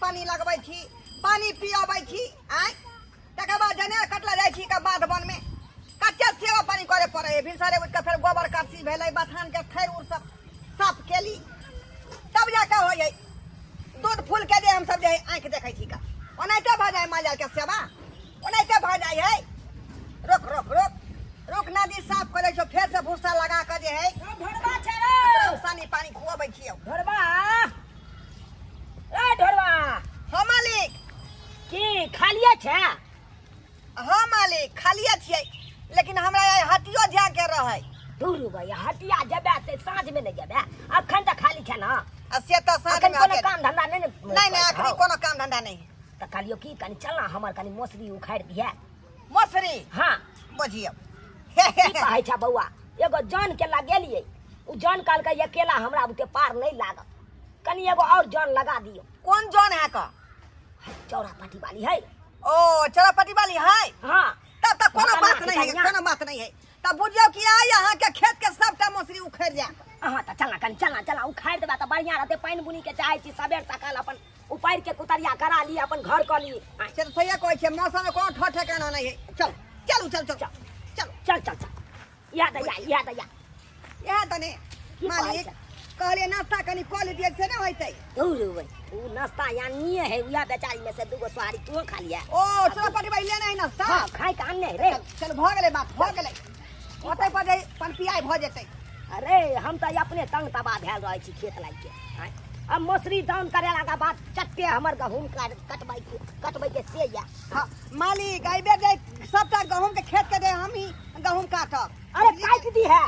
पानी लगबै छी, पानी पियाबै छी। आँय, तकर बाद जनेर कटला जाइ छी के बाध वन में कते सेवा पानी करे पड़े है। भिनसरे उठि के फेर गोबर करसी भेलै, बथान के थैर उर सब साफ केली, तब जाके होइ है दूध फूल के जे हमसब जे है आँखि देखै छी का। ओनाहिते भऽ जाइ माल जाल के सेवा, ओनाहिते भऽ जाइ है। रोक रोक रोक रोक, नदी साफ करै छौ, फेर से भूसा लगा के जे है ढोरबा छै रौ। सानी पानी खुआबै छियौ। ढोरबा, ए ढोरबा। हाँ मालिक। की खालिए छै? हाँ मालिक, खालिए छियै, लेकिन हमरा आइ हटियो जाय के रहै। दूर भैया, हटिया जेबे से साँझ में नहि जेबे, अखन तऽ खाली छै ने। आ से तऽ साँझ अखन में कोनो हटिया- काम धंधा नहि ने? नहीं नहीं, अखनी कोनो काम धंधा नहीं। तऽ कहलियौ की कनि चल ना, हमर कनि मौसरी उखाड़ि दिहे। मौसरी? हाँ। बुझियौ। की कहै छै बौआ, एगो जन के लगेलियै, उ जन कहलकै अकेला हमरा बुते पार नहि लागत, कनि एगो और जन लगा दियौ। कोन जन है का? चौरा पाटी वाली है। ओ चौरा पट्टी वाली है? हाँ। तब तक कोनो भगवान बात के नहीं है। कन्या। कोनो बात नहीं है, तब बुझियौ कि आइ अहाँ के खेत के सबटा मौसरी उखड़ि जायत। अहाँ तऽ चलना, कनि चलना, चलना, उखाड़ि देबा तऽ बढ़िआँ रहतै। पानि बुनी के चाहै छी सबेर सकाल अपन उपारि के कुतरिया करा ली, अपन घर कऽ ली। आँय, से तऽ सहिए कहै छियै, मौसम मे कोनो ठोर ठेकाना नहीं है। चल चलू, चल चल चल चल। चल चल चल, इएह दैया, इएह दैया। इएह तने की कहै मालिक छै? कहलियै नाश्ता कनि कऽ लेतियै, से नहि होइतै। दूर होबै, उ नाश्ता यानिए है, उएह बेचारी में से दूगो सोहारी तू खा लिया। ओ चौरा पट्टी वाली लेने है नाश्ता? हाँ, खाय के आनने है रे। चल चल, भऽ गेलै बात, भऽ गेलै। ओतै पर जे पनपियाइ भऽ जेतै। अरे हम तऽ अपने तंग तबाह भेल रहै छी खेत लागि के। आँय, अब मौसरी दाउन करेला के बाद चट्टे हमर गहूम कटबै के, कटबै के से या। हाँ मालिक, अइबे जे सबटा गहूम के खेत के जे हम ही गहूम काटब। अरे काटि दी है,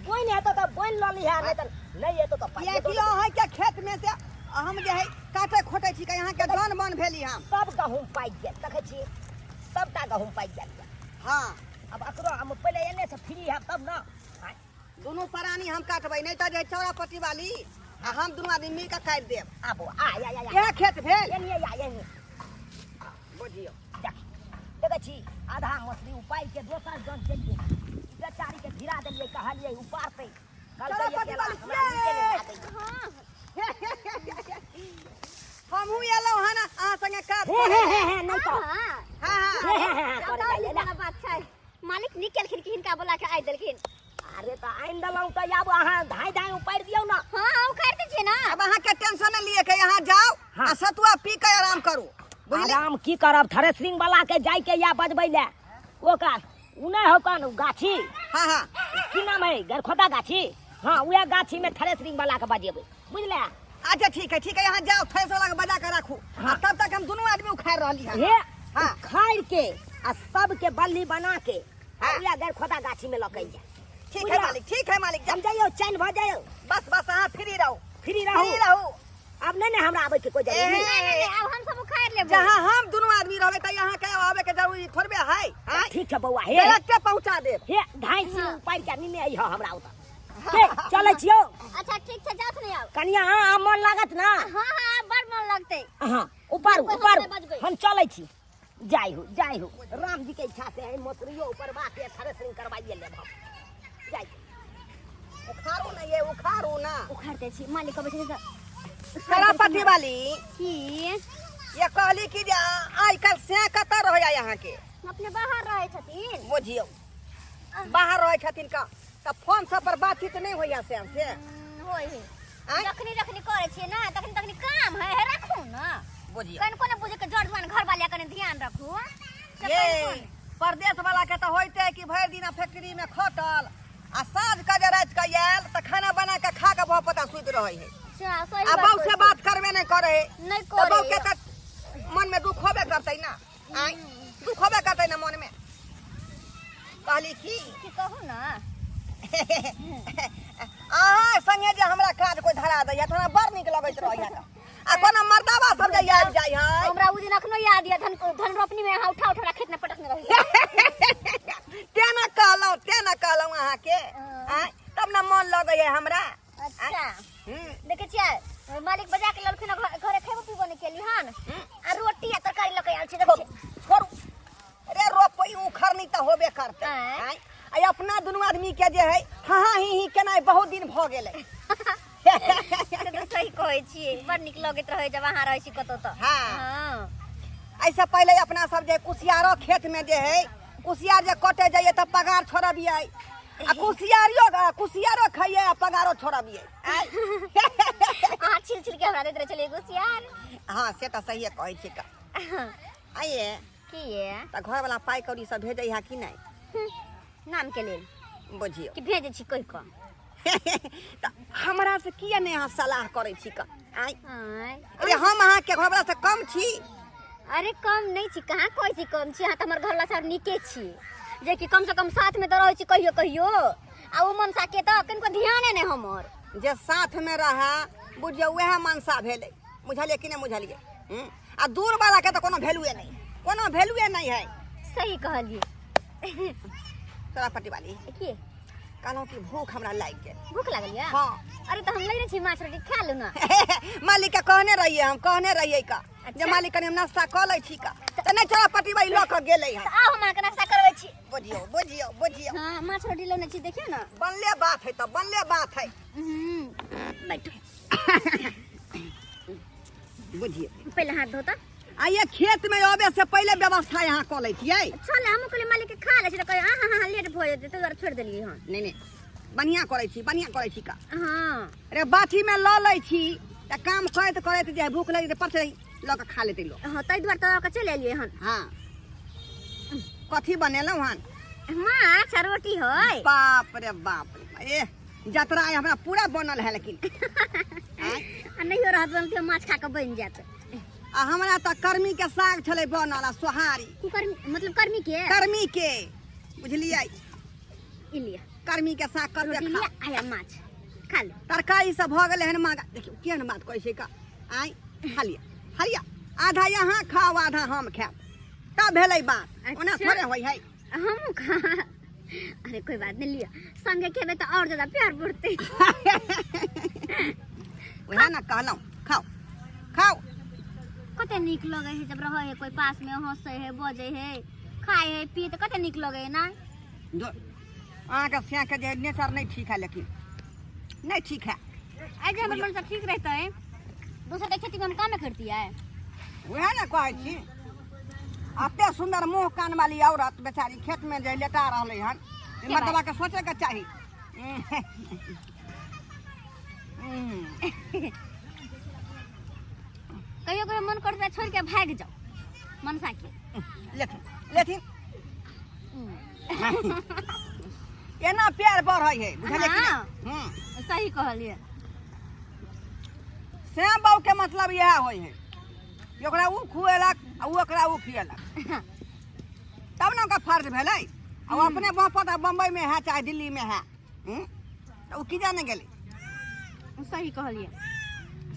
बोनि हेतौ तऽ बोनि लऽ लीहे, नहि तऽ नहि हेतौ तऽ पाइयो किएकि दऽ देबौ। अहाँके खेत में से हम जे है काटे खोटे छी, अहाँके जन बन भेली हम। सब गहूम पाकि गेल, देखै छी सबटा गहूम पाकि गेल यऽ। हाँ। अब एकरो हम पहिले एने से फ्री हैब तब ने। आँय। दुनू प्राणी हम काटबै, नहि तऽ जे चौरा पट्टी वाली आ हम दुनू आदमी मिल कऽ काटि देब। आबो आ या या या। इएह खेत भेल। एनिये या एनिये। बुझियौ। देख, देखै छी आधा मछली उपारि के दोसर जन देलियै, बेचारी के भिड़ा देलियै, कहलियै उपारतै, कहलकै चौरा पट्टी अकेला वाली हमरा नीके नहि लागैए। हमहूँ एलहुँ हन अहाँ संगे काज हे करै हे लए। हे हे, नहि तऽ हाँ। हाँ हाँ। हे हे हे हे करे जाइ वाला बात छै मालिक, नीक केलखिन कि हिनका बोला के आइ देलखिन। अरे तऽ आनि देलहुँ तऽ आब अहाँ धाँइ धाँइ उपारि दियौ ने। हाँ, उखाड़ि दै छियै ने। आब अहाँके टेंशन नहि लिए के, अहाँ जाउ हाँ। आ सतुआ पी के आराम करू, बुझलियै? आराम की करब, थ्रेसरिंग वाला के जाय के या बजबै ले, ओकर उ नहि हो कन गाछी। हाँ हाँ। की नाम है, गरखोदा गाछी। हाँ, उएह गाछी में थ्रेसरिंग वाला के बजेबै, बुझले? अच्छा ठीक है, ठीक है, यहाँ जाओ, थ्रेसर वाला के बजा के राखू। हाँ। आ तब तक हम दुनू आदमी उखाड़ रहली हन। हे। हाँ। उखाड़ के आ सबके बल्ली बना के आ हाँ। उएह गरखोदा गाछी में लऽ के आइए। ठीक है बुझला? मालिक, ठीक है मालिक, हम जाइयो, चैन भऽ जाइयो। बस बस, अहाँ फ्री रहू। फ्री रहू। फ्री रहू। आब नहीं ने हमरा आबै के कोई जरूरी। एहे। नहीं नहीं नहीं, आब हम सब उखाड़ लेबै। जहाँ हम दुनू आदमी रहबै तऽ यहाँ के आबै के जरूरी थोड़बे है। हाँ? ठीक है बौआ, हे डायरेक्टे पहुंचा देब। हे, ढाई सौ उपारि के नीने अइह हमरा ओतऽ। हे, चलै छियौ। अच्छा ठीक छै, जाउ ने आब। कनिया, हाँ, आब मन लागत ना? हाँ हाँ, आब बड़ मन लगतै। हाँ, उपारू। कोइ उपारू। हम नहि बजबै। हम चलै छी, जाय हो जाय हो, राम जी के इच्छा से है मसुरियो उपरवा के थ्रेसरिंग करवाइए लेब हम। जाय। उखाड़ू ना, ये उखाड़ू ना। उखाड़ दै छी मालिक, अबै छै तऽ। कलापति वाली। की? ये कहली कि जे आइ काल्हि से कतऽ रहैया अहाँके? अपने बाहर रहै छथिन। बुझियौ, बाहर रहै छथिन का तऽ फोन सब पर बातचीत नहि होइया से से? होइ है। आँय? जखनी जखनी करै छियै ने तखनी तखनी काम है, हे राखू ने। बुझियौ। कनिको ने बुझे के जड़ जुआन घर वाले कनि ध्यान रखू से। ये कनिको ने। परदेश वाला के तऽ होइते कि भरि दिन फैक्ट्री में खटल आ साँझ के जे राति के आयल तऽ खाना बना के खा के भऽ पता सुति रहै है। अच्छा, सही आ बात बहू कहै से छी। बात करबे नहि करै है। नहि तऽ बहू के करै। तऽ मन में दुख होबे करतै ना। आँय, दुख होबे करतै ना मन में। कहली की की कहू ना। अहाँ संगे जे हमरा काज कोई धरा दैया तऽ हमरा बड़ नीक लगैत रहैया। आ कोनो मर्दाबा सब जे आबि जाइ है। हमरा उ दिन अखनो याद या, धन धन रोपनी में अहाँ उठा उठा खेत में पटकने रही। तें ने कहलहुँ, तें ने कहलहुँ अहाँके। हाँ। आँय, तब ने मन लगैया हमरा। अच्छा। हम्म। देखै छियै मालिक बजा के ललखिन, घरे खेबो पीबो नहि केली हन आ रोटी आ तरकारी लऽ के आयल छी, देखै छियै। छोड़ू रे, रोपई उखड़नी तऽ होबे करतै। आँय? आँय, आ अपना दुनू आदमी के जे है हाँ हाँ ही ही केनाइ बहुत दिन भऽ गेलै। से तऽ सही कहै छियै, बड़ नीक लगैत रहै जब अहाँ रहै छी कतौ तऽ। हाँ। हाँ। एहिसँ पहिले अपना सब जे कुसियारो खेत में जे है, कुसियार जे कटे जाइए तऽ पगार छोड़बियै, आ कुसियारियो कुसियारो खाइए आ पगारो छोड़बियै। आय। अहाँ छिल छिल के हमरा दैत रहै छलियै कुसियार। हाँ, से तऽ सहिए कहै छी। का आइए की ये? तऽ घरवला पाइ कौड़ी सब भेजै है कि नहि? नाम के लेल बुझियौ कि भेजै छी कहि कऽ। तऽ हमरा से किया नहि अहाँ सलाह करै छी का? आँय? आँय? अरे, हम अहाँके घरवला से कम छी? अरे, कम नहि छी। कहाँ कहै छी कम छी? अहाँ तऽ हमर घरवला से नीके छी, जेकि कम से कम साथमे तऽ रहै छी कहियो कहियो। आ ओ मनसा के तऽ कनिको ध्याने नहि हमर। जे साथमे रहए, बुझियौ उएह मनसा भेलै। बुझलियै कि नहि बुझलियै? हूँ? आ दूर वाला के तऽ कोनो वैल्यूए नहि, कोनो वैल्यूए नहि है। सही कहलियै। तोरा पट्टी वाली की कहलहुँ कि भूख हमरा लागि गेल। भूख लागल यऽ? हाँ। अरे, तऽ हम लैने छी माछ रोटी, खा लू ने। मालिक के कहने रहियै, हम कहने रहियै का जे मालिक, कनि हम नाश्ता कऽ लै छी का, तऽ नहि, चोरा पट्टी वाली लऽ कऽ गेलै हन। तऽ आउ, हम अहाँके नाश्ता करबै छी। बुझियौ, बुझियौ, बुझियौ। हाँ, माछ रोटी लेने छी, देखियौ ने। बनले बात है तऽ, बनले बात है। बैठू। बुझियौ। पहिले हाथ धोता। आ ये खेत में अबे से पहिले व्यवस्था यहाँ कऽ लै छियै। चल, हमहूँ कहलियै मालिक के खा लै छी, तऽ कहै हाँ हाँ हाँ लेट भऽ जेतै, ताहि दुआरे छोड़ि देलियै हन। नहि नहि, बढ़िआँ करै छी, बढ़िआँ करै छी का। हाँ। अरे, बाथी में लऽ लै छी तऽ काम करैत करैत जे भूख लागि जेतै, पट लऽ कऽ खा लेतै लोक। हाँ, ताहि दुआरे तऽ लऽ कऽ चलि एलियै हन। हाँ, कथी बनेलहुँ हन? माछ आ रोटी है। बाप रे बाप रे, ए जतरा आइ हमरा पूरा बनल है लेकिन। आँय? आ नहियो रहत बनल तऽ माछ खा कऽ बनि जायत। आ हमरा तऽ कर्मी के साग छलै बनल आ सोहारी। कुकर मतलब कर्मी के? कर्मी के, बुझलियै? ई लिअ। कर्मी के साग करबे रोटी खा। लिअ, आया माछ खा लू। तरकारी सब भऽ गेलै हन महगा। देखियौ, केहन बात कहै छै का। आँय, खा लिअ, खा लिअ। आधा यहाँ खाउ, आधा हम खायब, तब भेलै बात। ओना थोड़े होइ है। हमहूँ खा। अरे, कोई बात नहीं, लिअ, संगे खेबै तऽ और ज्यादा प्यार बढ़तै। वएह ने कहलहुँ, खाउ खाउ। कते नीक लगै है जब रहै है कोई पास में, हंसै है, बजै है, खाय है, पिए, तऽ कते नीक लगै है ना? जो अहाँके सियाके जे नेचर नहि ठीक है, लेकिन नहि ठीक है। आइ जे हमर मन सब ठीक रहतै, दोसर के खेती में हम कामे करतियै? वएह ने कहै छी, एते सुन्दर मुँह कान वाली औरत बेचारी खेत में जे लेटा रहलै हन, ई के बात? मर्दबा के सोचे के चाही। कहियो कहियो मन करता छोड़ के भागि जाओ मनसा के। लेथिन, लेथिन। एना प्यार बढ़ै है, बुझलियै कि हाँ। नहि? सही कहलियै। श्याम बाबू के मतलब इएह होइ है कि ओकरा उ खुएलक आ उ ओकरा उ खिएलक, तब ने ओकर फर्ज भेलै। आ उ अपने बापत आ बम्बई में है चाहे दिल्ली में है, तऽ उ की जाने गेलै। सही कहलियै।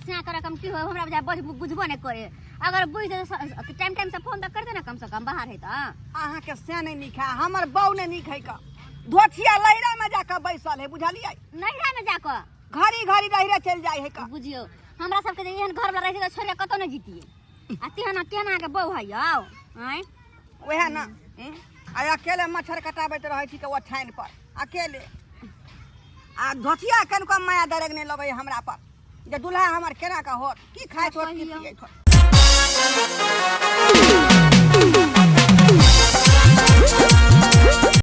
सिया कर कम की हो, हमरा बुझाय बज बुझबो नहि करे। अगर बुझ जेतै, टाइम टाइम से फोन तऽ करते ने कम से कम, बाहर है तऽ। अहाँके से नहि नीक है, हमर बहू नहि नीक है का। धोथिया लहिरा में जाकऽ बैसल है, बुझलियै? नैहरा में जाकऽ। घड़ी घड़ी रहिरे चलि जाइ है का। बुझियौ, हमरा सबके जे एहन घर वाला रहतै तऽ छोड़ि कऽ कतौ नहि जीतियै। आ तेहन केहन अहाँके बहू है यौ, आँय? वएह ने, आ अकेले मच्छर कटाबैत रहै छी के ओछाइन पर अकेले। आ धोथिया कनिको माया दरग नहि लगै हमरा पर जे दुल्हा हमर केना कऽ होत, की खाइत होत, की कहियौ। पियैत होत।